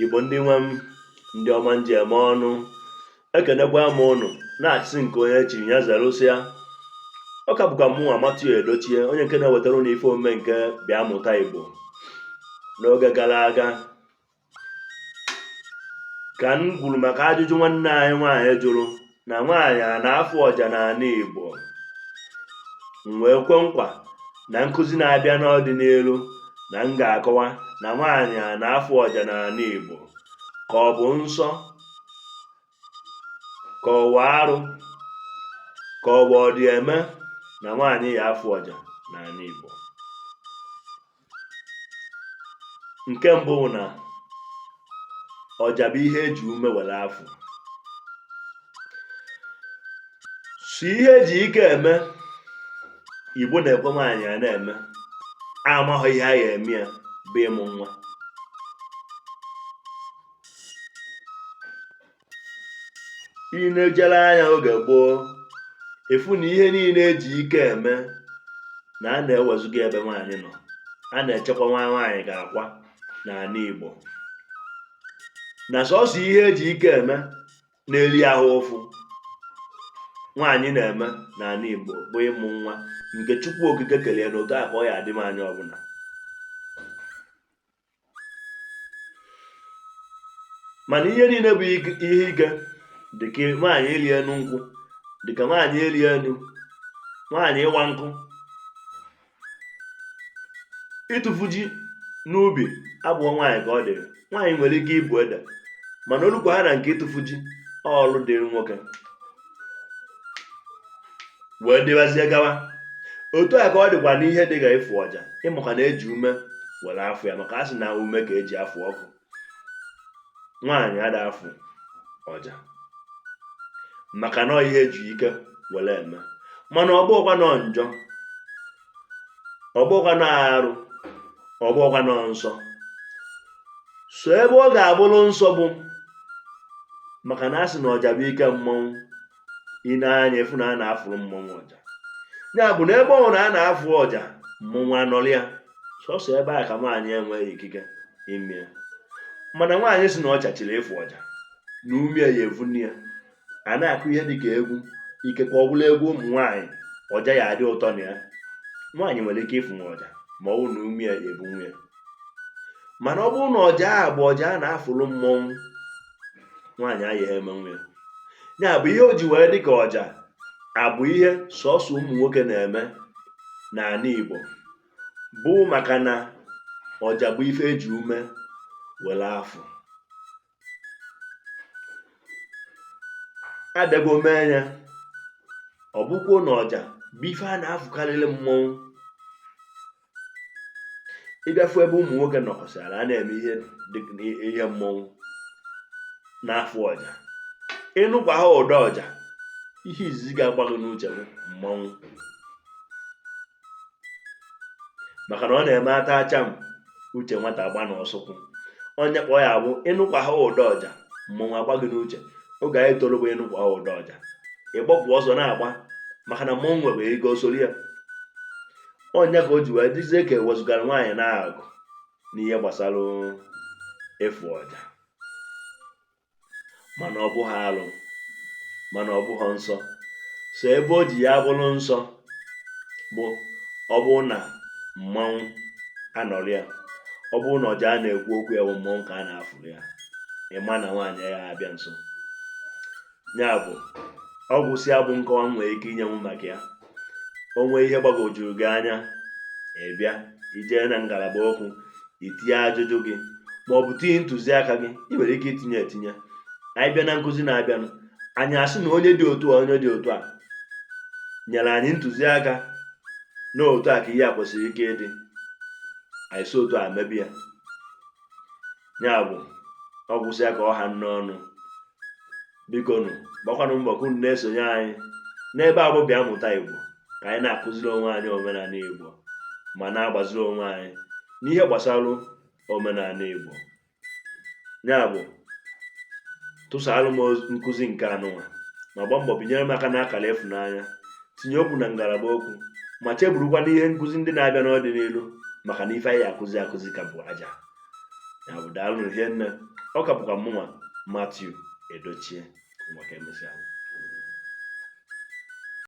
Igbo ndị nwe m, ndị ọma m ji eme ọnụ, ekenekwa m ụnụ, na-asị nke onye chiri ya zerụsịa. Ọ ka bụkwa mụnwa Matthew Edochie, onye nke na-ewetara ụnụ ife omume nke Bịa Mụta Igbo. N'oge gara aga ka m kwuru maka ajụjụ nwanne anyị nwaanyị jụrụ na nwaanyị a na-afụ ọja n'ala Igbo. M wee kwe nkwa na nkụzi na-abịa n'ọdịnihu na m ga-akọwa na nwaanyị a na-afụ ọja n'ala Igbo, ka ọ bụ nsọ, ka ọ wụ arụ, ka ọ bụ ọdị eme na nwaanyị ya afụ ọja n'ala Igbo. Nke mbụ bụ na ọja bụ ihe eji ume were afụ. So ihe eji ike eme, Igbo na-ekwe nwaanyị a na-eme amaghị ihe a ya eme ya bụ ịmụ nwa. I nejere anya oge gboo, ị fụ na ihe niile eji ike eme na a na-ewezuga ebe nwaanyị nọ, a na-echekwa nwa nwaanyị ka akwa n'ala Igbo, na sọsọ ihe eji ike eme na-eri ahụ ụfụ nwaanyị na-eme n'ala Igbo bụ ịmụ nwa, nke Chukwu Okike kelee na otu a ka ọ ya adị m anya ọbụla. Mana ihe niile bụ ihe ike, dịka nwaanyị ịrị enu nkwụ, dịka nwaanyị ịrị enu, nwaanyị ịwa nkụ, ịtụfu ji n'ubi, abụọ nwaanyị ka ọ dịrị. Nwaanyị nwere ike ibu ede, mana olukwa ha na nke ịtụfu ji, ọlụ dịrị nwoke wee dịbazie gawa. Otu a ka ọ dịkwa n'ihe dịka ịfụ ọja. Ị makwa na eji ume were afụ ya, maka a sị na ume ka eji afụ ọkụ. Nwaanyị ada afụ ọja maka na ihe eji ike were eme. Mana ọ bụghịkwa nọ njọ, ọ bụghịkwa nọ arụ, ọ bụghịkwa nọ nsọ. So ebe ọ ga-abụrụ nsọ bụ maka na a sị na ọja bụ ike mmọnwụ. I nee anya, ị fụ na a na-afụrụ mmọnwụ ọja. Ya bụ na ebe ọ na a na-afụ ọja, mmọnwụ anọrọ ya. Sọsọ ebe a ka nwaanyị enweghị ikike ime ya. Mana nwaanyị sị na ọ chachiri ịfụ ọja na ume ya evuni ya, a na-akụ ihe dịka egwu, ikekwe ọ bụla egwu ụmụ nwaanyị, ọja ya adị ụtọ na ya. Nwaanyị nwere ike ịfụ ọja ma ọ bụrụ na ume ya ebunwu ya. Mana ọ bụrụ na ọja a bụ ọja a na-afụrụ mmọnwụ, nwaanyị agaghị emenwu ya. Ya bụ ihe o ji wee dị ka ọja abụ ihe sọsọ ụmụ nwoke na-eme n'ala Igbo bụ maka na ọja bụ ife eji ume were afụ. Abịago mee ya, ọ bụkwuo na ọja bụ ife a na-afụkarịrị mmọnwụ. Ị bịa fụ ebe ụmụ nwoke nọkọsịara a na-eme ihe dị ihe mmọnwụ na-afụ ọja, ị nụkwa ha ụda ọja, ihe izizi ga-agba gị n'uche bụ mmọnwụ, maka na ọ na-eme ata acham uche nwata agba na ọsụkwụ onye kpọọ ya bụ ị nụkwa ha ụda ọja, mmọnwụ agba gị n'uche. Oge anyị toro bụ ị nụkwa ha ụda ọja, ị gbapụ ọsọ na-agba, maka na mmọnwụ nwere ike osoro ya. Ọ nya ka o ji wee dịzie ka ewezugara nwaanyị na-agụ n'ihe gbasara ịfụ ọja. Mana ọ bụghị alụ, mana ọ bụghị nsọ. So ebe o ji ya bụrụ nsọ bụ ọ bụrụ na mmanwụ anọrọ ya, ọ bụrụ na ọja a na-ekwu okwu ya bụ mmọnwụ ka a na-afụrụ ya, ị ma na nwaanyị ya abịa nso. Ya bụ ọ gwụsịa bụ nkọwa m nwere ike inye m maka ya. O nwee ihe gbagwojuru gị anya, ị bịa ijee na ngalaba okwu, itinye ajụjụ gị ma ọ bụ tinye ntụziaka gị. Ị nwere ike itinye etinye. Anyị bịa na nkụzi na-abịanụ, anyị asị na onye dị otu a, onye dị otu a nyere anyị ntụziaka na otu a ka ihe a kwesịrị ike ịdị, anyị si otu a mebi ya. Ya bụ ọ gwụsịa ka ọ ha n'ọnụ. Biko nụ, gbakwanụ mbọ ka unu na-esonye anyị n'ebe a bụ Bịa Mụta Igbo, ka anyị na-akụziri onwe anyị omenala Igbo ma na-agbaziri onwe anyị n'ihe gbasara omenala Igbo. Ya bụ tụsaalụ m nkụzi nke anụnwa, ma gbaa mbọ binyere m aka n'akara ịfụnanya, tinye okwu na ngalaba okwu, ma cheburukwa n'ihe nkụzi ndị na-abịa n'ọdịnihu, maka na ife anyị akụzi akụzi ka bụ aja. Ya bụ daalụ hinne. Ọ ka bụkwa mụnwa, Matthew Edochie. Ngwa, ka emesịa.